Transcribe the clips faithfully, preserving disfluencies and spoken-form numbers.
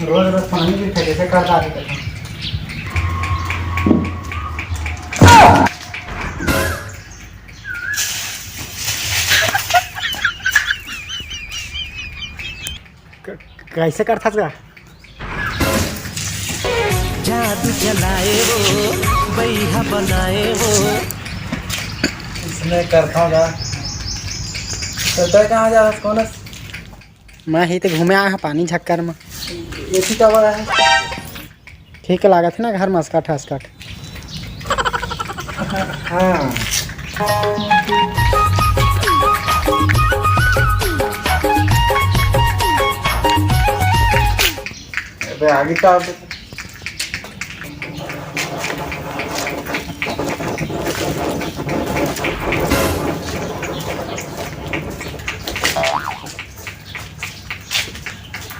रोज रोज पानी भी फेंके से कर दादी कथा। क-, कैसे करथस गा? जादू चलाए वो, बैहा बनाए वो। इसने करथा गा। तो तय कहाँ जा रहा, कौन है? मैं ही तो घूमे आया हूँ पानी झक्कर में। एसी का वाला है? ठीक लागत है ना घर में असकट असकट। हाँ। अबे आगे का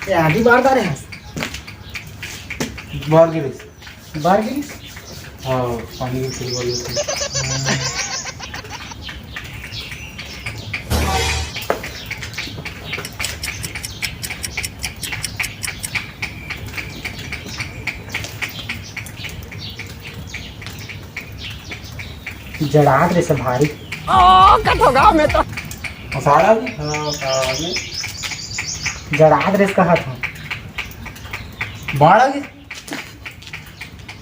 ये आधी बार डाले हैं। बार गिरी। बार गिरी? हाँ, पानी की फिर बार गिरी। जड़ात रे से भारी। ओ, कट हो गया मैं तो। सारा भी? हाँ, सारा भी। जड़ात रे से कहा था। बाड़ा की?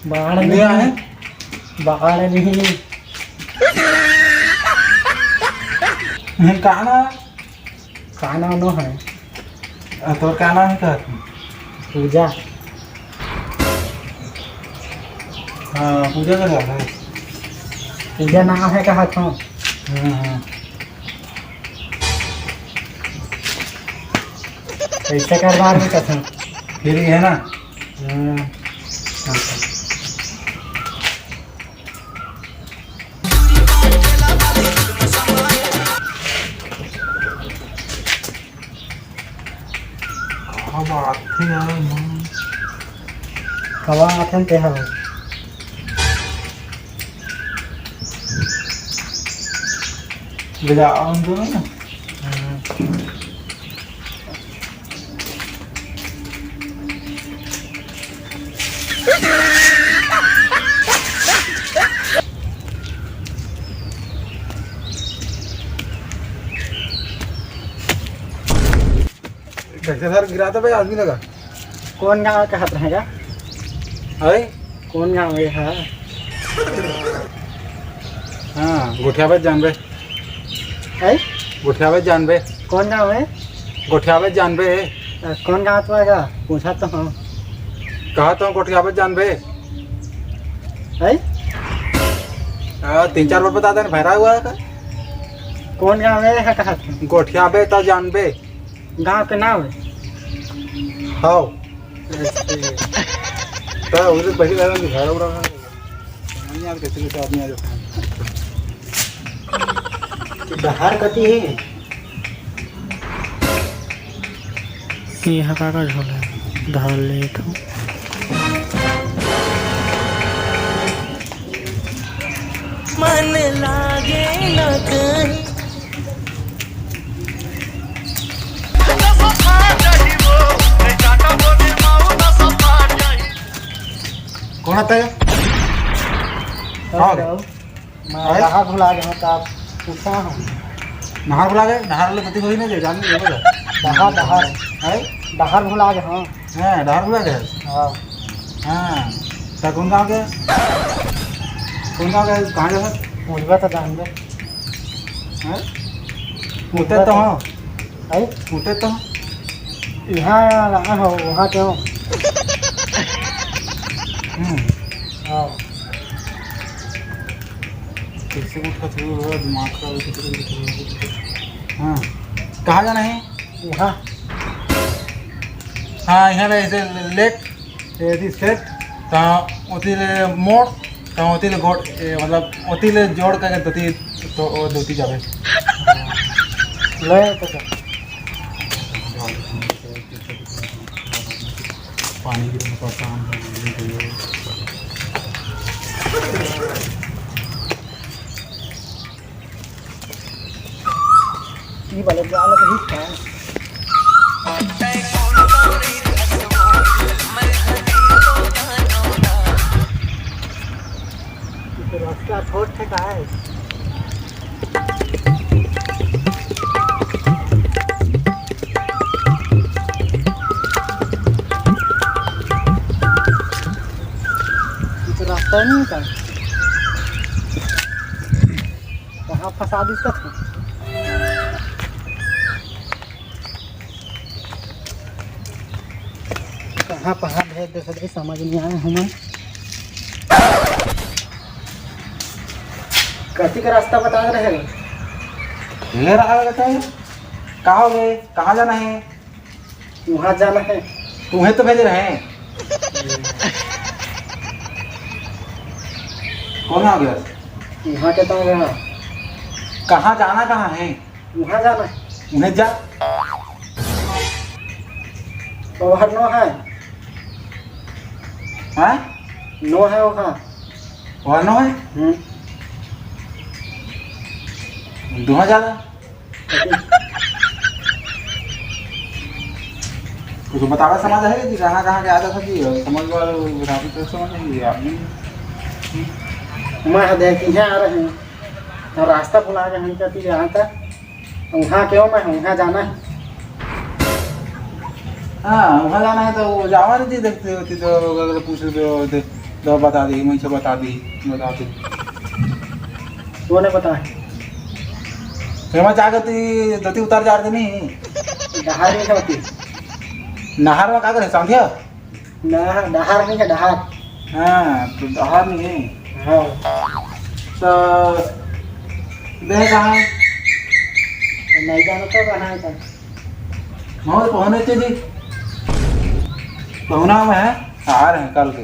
बाड़ा नहीं नहीं। है? बाड़ा नहीं। नहीं, कहा ना? का नाम नो है? आ, तोर का नाम है कहत हूँ? पूजा। हाँ, पूजा का नाम है। पूजा नाम है कहत हूँ। हाँ, हाँ। कैसे करवा रहे कसम? फिर ये है ना? हाँ। कब आथे यार मन? कब आथे ते हवे? बजा, हम दोनों ना। हाँ। कैसे सर गिरा था भाई आदमी लगा? कौन गाँव का हाथ रहेगा? है? कौन गाँव ये है? हाँ, गोठियाबे जानबे। है? गोठियाबे जानबे। कौन गाँव है? गोठियाबे जानबे। अ, कौन गाँव तो आएगा? पूछा तो हाँ। कहा तो गोठियाबे जानबे। है? हाँ, तीन चार बार बता देना, भैरा हुआ है का? कौन गाँव है? है कहा था? गोठियाबे तो जानबे। गाँव के नाम है? हाव। अच्छा। तो उधर पहली बार में झाड़ा उड़ा रहा है। समझ नहीं आता कैसे कैसे आदमी आ जाता है। डहार कति है? ये हा का का झोला है? धर ले तो। मन लागे ना कहीं। कौन आता है? आओ। मैं आए? डहार भुला गए हूँ, तो आप पूछा हूँ। नहर भुला गए? नहर ले पति होई ना जे, जान ले बोलो। डहार, डहार। आए? डहार भुला गए हूँ। हाँ, डहार भुला गए? हाँ। हाँ। तो कौन गाँव के? कौन गाँव के? कहाँ के हो? पूछबे तो जानबे। हैं? उठे तो हो। हैं? उठे तो हो। यहाँ रहा हो, वहाँ क्यों? हम्म। हाँ। कैसे उठा था वो, दिमाग खराब है, किसी को दिखा रहा है। हाँ। कहाँ जाना है? यहाँ। हाँ, यहाँ ले, ऐसे लेट। एदी सेट, त ओती ले मोड़, त ओती ले गोड़, ए, मतलब, ओती ले जोड़ करके धोती, तो, ओ धोती जावे। ले, तो कर। पानी की तो परेशान है। ई वाले गाल कहीं का? रास्ता छोट हे का हे? ये तो रास्ता ही नहीं था। कहाँ फंसा दिस का था? कहाँ पहाड़ है, देखो भाई, समझ नहीं आए हमन। कथी का रास्ता बता रहे हो? ये रहा रहता है। कहाँ हो गए? कहाँ जाना है? वहाँ जाना है। तुम्हें तो भेज रहे हैं। कौन आ गया? वहाँ के तो रहा। कहाँ जाना, कहाँ है? वहाँ जाना है। उन्हें जा। तो वहाँ नो है। हाँ? नो है वहाँ। वहाँ नो है? हम्म। दुहा जाना। कुछ बतावा समझ है कि कहाँ, कहाँ के आदत है कि समझ वाले बताते तो समझ है कि आदमी। मैं देखी है आ रहे हैं। तो रास्ता भुला गए हैं क्या? फिर यहाँ का उहाँ के हो, मैं उहाँ जाना है। हाँ, उहाँ जाना है तो वो जावा नहीं देखते होती तो अगर पूछ लेते हो तो, तो बता दी, मैं से बता दी, बता दी। वो नहीं पता है। तो मैं जाकर ती धोती उतार जा रहे नहीं। डहार नहीं होती। नहर में का करे समझिया? ना, डहार नहीं है, डहार। हाँ, तो डहार नहीं है। हाँ। तो देह कहाँ है? नहीं जाना तो कहाँ है तब? मोर पहुने थे जी। पहुना में है, आ रहे हैं कल के।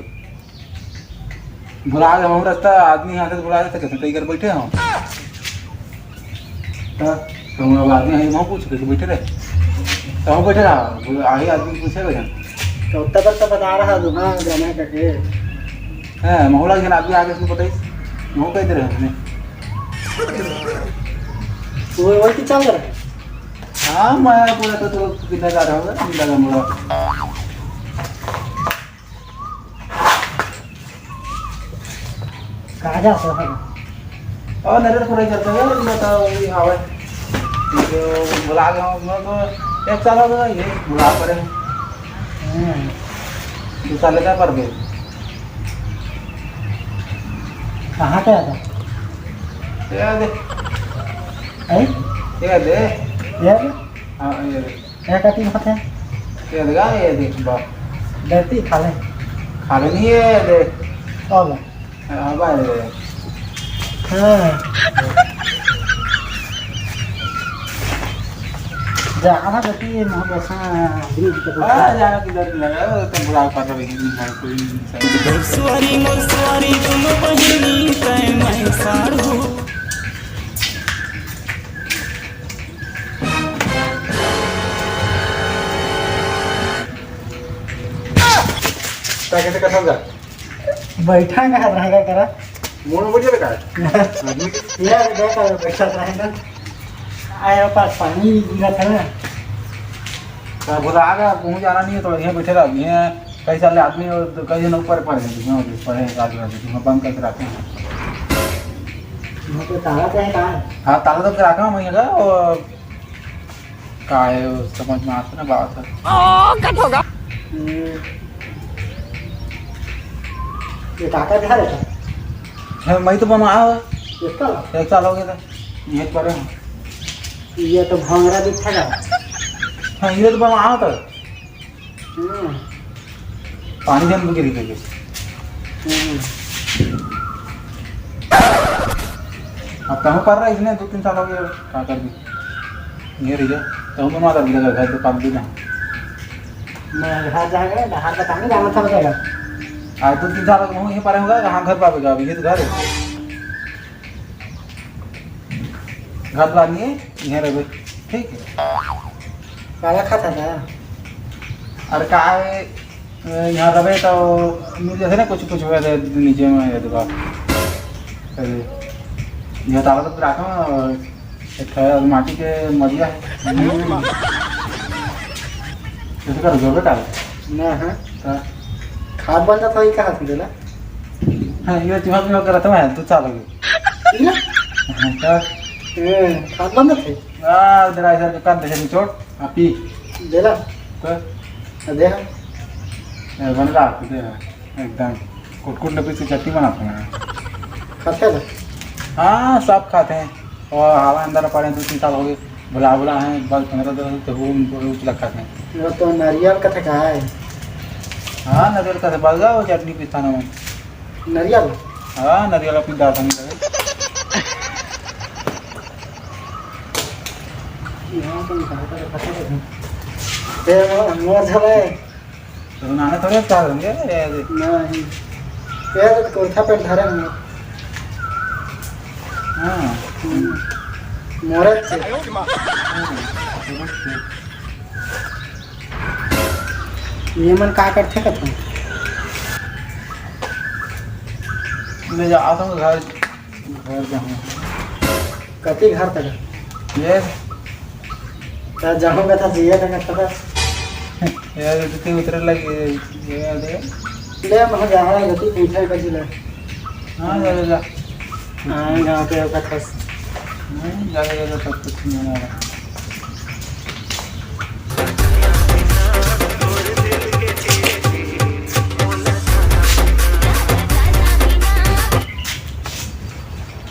भुला गए हम रास्ता, आदमी यहाँ से भुला जाता, कैसे तय कर बैठे हम। हाँ, तो हम अब आदमी है, वहाँ पूछ के बैठे रहे। तो हम बैठे रहा, बोले, आही आदमी पूछे रहे। तो उत्तर पर तो बता रहा तू, हाँ, जाना है करके। हाँ, महुआ के आदमी आगे से बताइस, वो कह दे रहे हमने। वो वही की चल रहा है। हाँ, मैं पूरा तो, तो कितना जा रहा होगा, कितना जा रहा। कहाँ जा रहा है? और नरेश पूरा चलते हैं, मैं तो वही हवा। जो भुला गया हूँ, मैं तो एक साल हो गया, ये भुला पड़े। हम्म। दो साल का पर गए। कहाँ पे आता? ये दे। हैं? ये दे। ये दे? हाँ, ये दे। ये कथी होथे? ये दे, ये दे, बा। धरती खा ले। खा ले नहीं, ये दे। अब। हाँ, बा, ये दे। हाँ। जा, आना बेटी, ये मोहब्बत, हाँ, ब्रिज के ऊपर। हाँ, जाना किधर लगा, वो तो बुरा कर रही है, नहीं है, कोई नहीं है। मोर सुवारी, मोर सुवारी, दुनो बहिनी, तै मैं साढ़ू। क्या कैसे कसम जा? बैठा का है, रहा करा। मोड़ मुड़ जाएगा। यार, देखा, बैठा रहेगा। आया पास पानी गिरा था ना। तो बोला, "आ गया, कहूँ जाना नहीं है, तो यहाँ बैठे रहो, यहाँ कई सारे आदमी और कई जन ऊपर पड़े हैं, यहाँ पड़े हैं, रात रात में बंद करके रखे हैं।" वहाँ पे ताला तो है, कहाँ है? हाँ, ताला तो रखा हूँ वहीं का, और का है, वो समझ में आता ना बात है। ओ, कट होगा। हम्म। ये काका घर है क्या? हाँ, मैं तो बनवाया हुआ। एक साल? एक साल हो गया था। ये पड़े हैं। ये तो भंगरा दिखता है। हाँ, ये तो बनवाया था। हम्म। पानी जन बुझे रही। हम्म। अब कहूँ कर रहा है इसने, दो तीन साल हो गए, क्या कर दी। ये रही जा, तो हम बनवा कर दिया घर तो पानी देना। मैं घर जाएगा, बाहर का पानी जाना था बताएगा। आज दो तीन साल हो गए, वहीं पर होगा, कहाँ घर पावेगा, अभी ये तो घर है। घर तो आदमी है, यहाँ रहे, ठीक है। काला खाता था? अरे का है, यहाँ रहे तो मिल जाते ना कुछ, कुछ हुआ थे नीचे में ये दुकान। अरे, यहाँ ताला तो रखा है, एक ठो माटी के मरिया है। कैसे कर दो बेटा? ना, हाँ। हाँ। खाद बनता था, ये कहाँ से देला? हाँ, ये चूहा चूहा करत हवय, दू साल हो गए। पीला? हाँ, तो? ए, खात बंद थे? आ, जरा ऐसा कर दे, निचोड़, आ, पी। देला? तो? आ, दे हम। ए, बन रहा, तो दे रहा। एकदम कुटकुट लपीस के चटनी बनाते हैं। खाते हैं? हाँ, सब खाते हैं। और हवा अंदर पड़े, दो तीन साल हो गए। भुला भुला है, बस पंद्रह दस तो वो उनको रोज रखा था। वो तो नारियल का था, कहा है? हाँ, नारियल का था, बस जाओ चटनी पिस्ता ना हो। नारियल? हाँ, नारियल अपनी दाल खाने लगे। यहाँ तो निकाल कर रखा था। ए, वो, वो जो है, तो बनाना थोड़े चाह रहे होंगे, ये देख। नहीं। ये तो कुर्ता पैंट धरे होंगे। हाँ। हम्म। मोरे से। हाँ, मोरे से। ये मन का करथे कथन? ले जा, आ तो घर। घर जाऊँ। कति घर तक? ये। क्या जाऊँगा था, जिए तक था। यार, ये तो उतरे लगे, ये दे। ले, मैं जा रहा हूँ, गति पूछे कर ले। हाँ, जा, जा, जा। हाँ, गाँव के होगा था। नहीं, जा, जा, जा, सब कुछ नहीं होना है।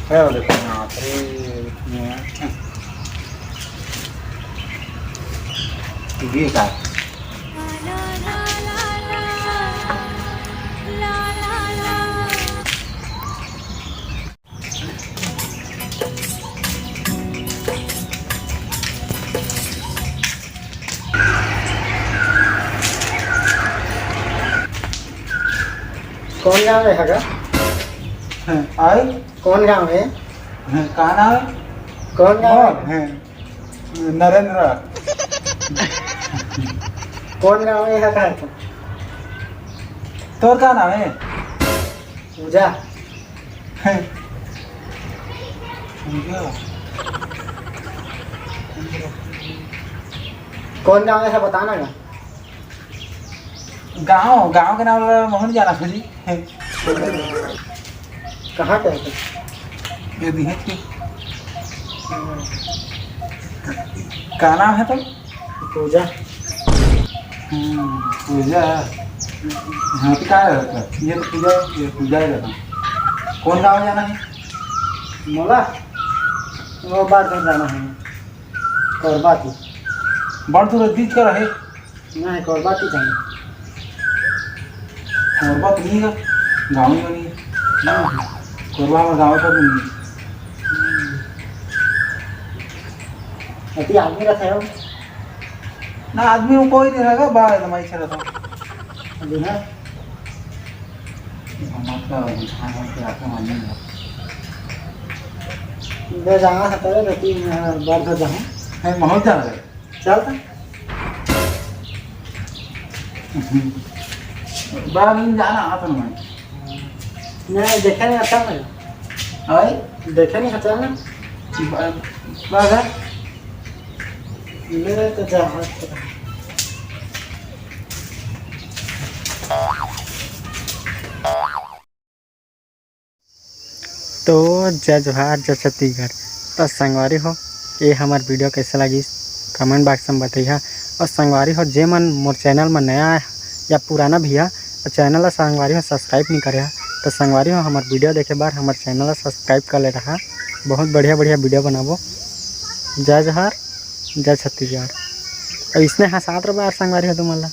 है वो देखो, हाँ, अरे, ये, ये का? कौन गाँव है हगा? हैं, आय? कौन गाँव है? हैं, का नाम है? कौन गाँव मोर, है? हैं, नरेंद्र। कौन गाँव है हगा? तोर का नाम है? पूजा। हैं। पूजा। कौन गाँव है, बताना ना। गाँव, गाँव के नाम ला महूँ नइ जानत हँव जी। कहाँ के हे? ये बिहार के। का नाम है तो? पूजा। हम्म, पूजा। यहाँ पे कहाँ रहता? ये तो पूजा, ये पूजा ही रहता। कौन गाँव जाना है? मोला? वो बार घर जाना है। कोरबा की। बड़ दूर बीच कर है। नहीं, कोरबा की जाना। कोरबा तो नहीं है, गाँव में नहीं है। कोरबा हमारे गाँव का भी नहीं है। अति आदमी रहता है वो। ना, आदमी वो कोई नहीं रहेगा, बाहर है, मैं इच्छा रहता हूँ। अभी ना? हमारा बुझाना है कि आत्मा मानिए। बे जाना है तो लेकिन, अ, बार तो जाऊँ। है, महूँ जाना है। चल तो। बार नहीं जाना, आता ना मैं। नहीं, देखे नहीं, अच्छा नहीं। ओए? देखे नहीं, अच्छा ना? बा-, बार है? ले तो जा, हाथ पकड़। तो जय जोहार, जय छत्तीसगढ़। तो संगवारी हो, ये हमार video कैसे लगिस, comment box में बतइहा। और संगवारी हो, जे मन मोर channel में नया आए या पुराना भी आ, तो channel ला संगवारी हो subscribe नहीं करे हा, तो संगवारी हो, हमार video देखे बर हमार channel ला subscribe कर ले रहा। बहुत बढ़िया बढ़िया video बनाबो। जय जोहार, जय छत्तीसगढ़। अब इसने हंसात रहो यार संगवारी हो तुमन ला।